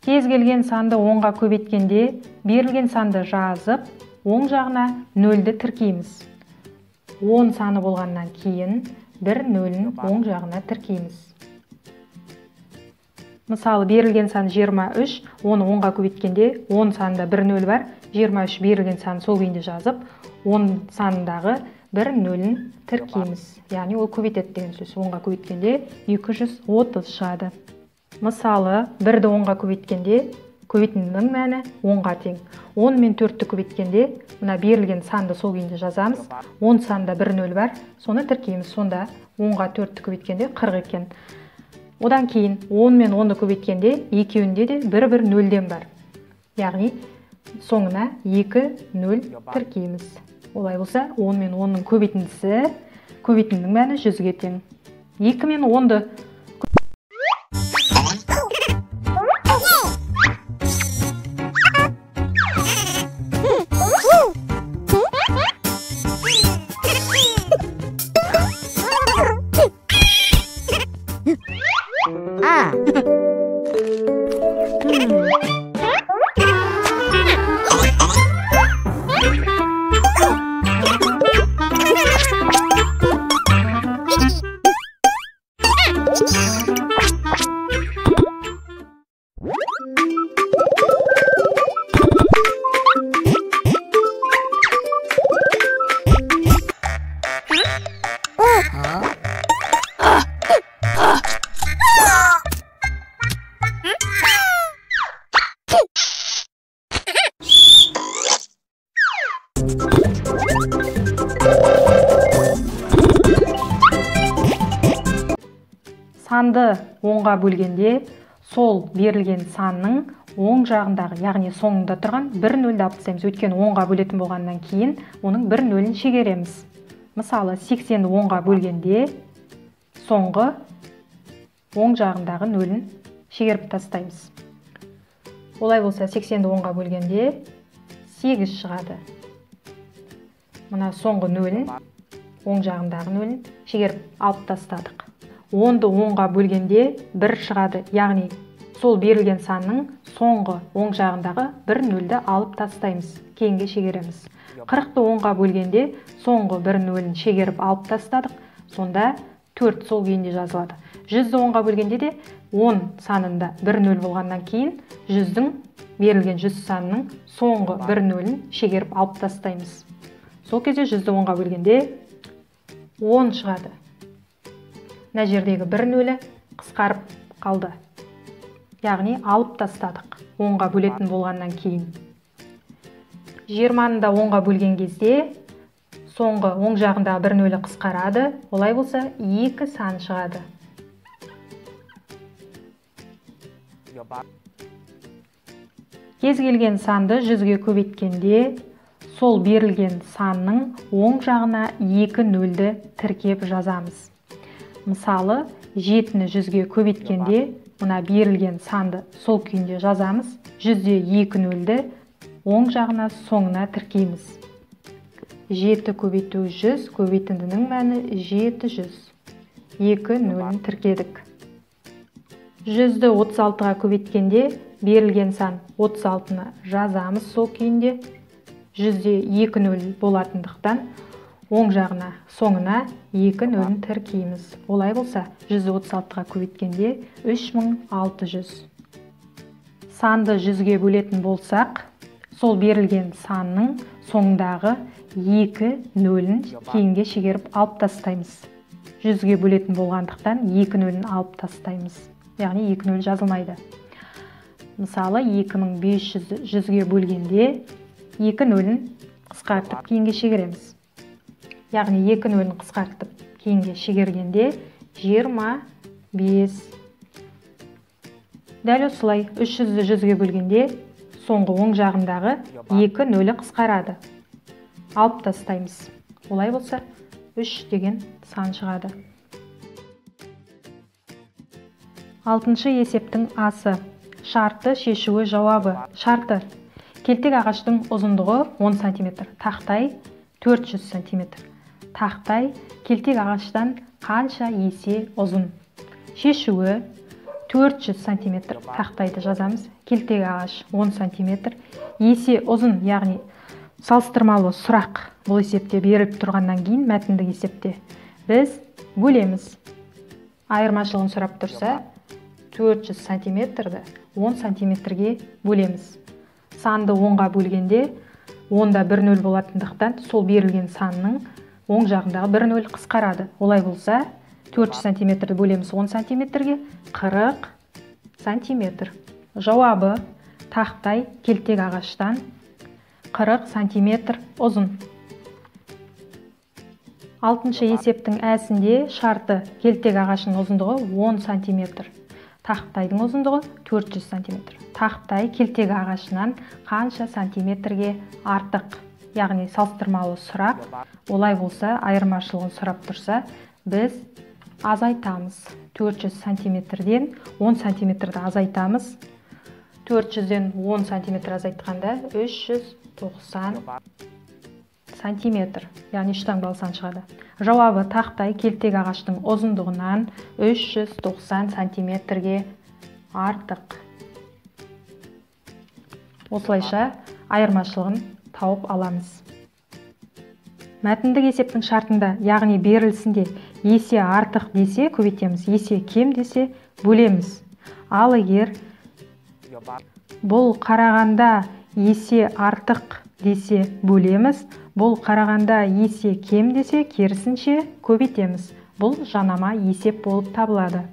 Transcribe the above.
Кез келген санды 10-ға көбейткенде берілген санды жазып, оң жағына нөлді тіркейміз. 10 саны болғаннан кейін бір нөлін оң жағына тіркейміз. Мысалы, берілген сан 23, оны 10-ға көбейткенде 10 санында бір нөл бар, 23 берілген сан сол күйінде жазып, 10 санындағы бір нөлін тіркейміз. Яғни ол көбейтеді деген сөз. 10-ға көбейткенде 230 шығады. Мысалы, 1-ді 10-ға көбейткенде көбейтіндінің мәні 10-ға тең. 10 мен 4-ті көбейткенде мына берілген санды сол күйінде жазамыз. 10 санында бір нөл бар, соны тіркейміз. Сонда 10-ға 4-ті көбейткенде 40 екен. Одан кейін 10 мен 10-ды көбейткенде екеуінде де бір-бір нөлден бар. Яғни соңына 2 нөл тіркейміз. Олай болса 10 мен 10-ның көбейтіндісі, көбейтіндінің мәні 100-ге тең. 2 мен 10-ды санды 10-ға бөлгенде сол берілген санның оң жағындағы, яғни соңында тұрған бір нөлді алып тастаймыз. Өйткені 10-ға бөлетін болғаннан кейін оның бір нөлін шегереміз. Мысалы, 80-ді 10-ға бөлгенде соңғы оң жағындағы нөлін шегеріп тастаймыз. Олай болса 80-ді 10-ға бөлгенде 8 шығады. Мына соңғы нөлін, оң жағындағы нөлін шегеріп алып тастадық. 10-ды 10-ға бөлгенде 1 шығады, яғни сол берілген санның соңғы оң жағындағы бір нөлді алып тастаймыз, кейінге шегереміз. 40-ты 10-ға бөлгенде соңғы бір нөлін шегеріп алып тастадық, сонда 4 сол күйінде жазылады. 100-ді 10-ға бөлгенде де 10 санында бір нөл болғаннан кейін 100-дің берілген 100 санының соңғы бір нөлін шегеріп алып тастаймыз. Сол кезде 100-ді 10-ға бөлгенде 10 шығады. Мына жердегі бір нөлі қысқарып қалды. Яғни алып тастадық 10-ға бөлетін болғаннан кейін. 20-ны да 10-ға бөлген кезде соңғы оң жағындағы бір нөлі қысқарады. Олай болса 2 сан шығады. Кез келген санды 100-ге көбейткенде сол берілген санның оң жағына 2 нөлді тіркеп жазамыз. Мысалы, 7-ні 100-ге көбейткенде мына берілген санды сол күйінде жазамыз. 100-де 2 нөлді оң жағына соңына тіркейміз. 7 көбейту 100 көбейтіндінің мәні 700. 2 нөлін тіркедік. 100-ді 36-ға көбейткенде берілген сан 36-ны жазамыз сол күйінде. 100-де 2 нөл болатындықтан оң жағына соңына 2 нөлін тіркейміз. Олай болса 136-ға көбейткенде 3600. Санды 100-ге бөлетін болсақ, сол берілген санның соңындағы 2 нөлін кейінге шегеріп алып тастаймыз. 100-ге бөлетін болғандықтан 2 нөлін алып тастаймыз. Яғни 2 нөл жазылмайды. Мысалы, 2500-ді 100-ге бөлгенде 2 нөлін қысқартып кейінге шегереміз. Яғни 2 нөлін қысқартып кейінге шегергенде 25. Дәл осылай 300-ді 100-ге бөлгенде соңғы оң жағындағы 2 нөлі қысқарады. Алып тастаймыз. Олай болса 3 деген сан шығады. 6-шы есептің асы. Шарты шешуі жауабы. Шарты. Келтек ағаштың ұзындығы 10 см, тақтай 400 см. Тақтай келтек ағаштан қанша есе ұзын? Шешуі. 400 сантиметр тақтайды жазамыз. Келтек ағаш 10 сантиметр. Есе ұзын, яғни салыстырмалы сұрақ бұл есепте беріліп тұрғаннан кейін мәтіндік есепте біз бөлеміз. Айырмашылығын сұрап тұрса, 400 сантиметрді 10 сантиметрге бөлеміз. Санды 10-ға бөлгенде 10-да 1 0 болатындықтан сол берілген санның оң жағындағы 1 0 қысқарады. Олай болса, 400 сантиметрді бөлеміз 10 сантиметрге, 40 сантиметр. Жауабы тақтай келтек ағаштан 40 сантиметр ұзын. Алтыншы есептің әсінде шарты келтек ағашының ұзындығы 10 сантиметр. Тақтайдың ұзындығы 400 сантиметр. Тақтай келтек ағашынан қанша сантиметрге артық? Яғни салыстырмалы сұрақ. Олай болса, айырмашылығын сұрап тұрса, біз азайтамыз. 400 сантиметрден 10 сантиметрді азайтамыз. 400-ден 10 сантиметр азайтқанда 390 сантиметр, яғни 3 таңбалы сан шығады. Жауабы тақтай келтек ағаштың ұзындығынан 390 сантиметрге артық. Осылайша айырмашылығын тауып аламыз. Мәтіндік есептің шартында, яғни берілісінде есе артық десе көбейтеміз, есе кем десе бөлеміз. Ал егер бұл қарағанда есе артық десе бөлеміз, бұл қарағанда есе кем десе керісінше көбейтеміз. Бұл жанама есеп болып табылады.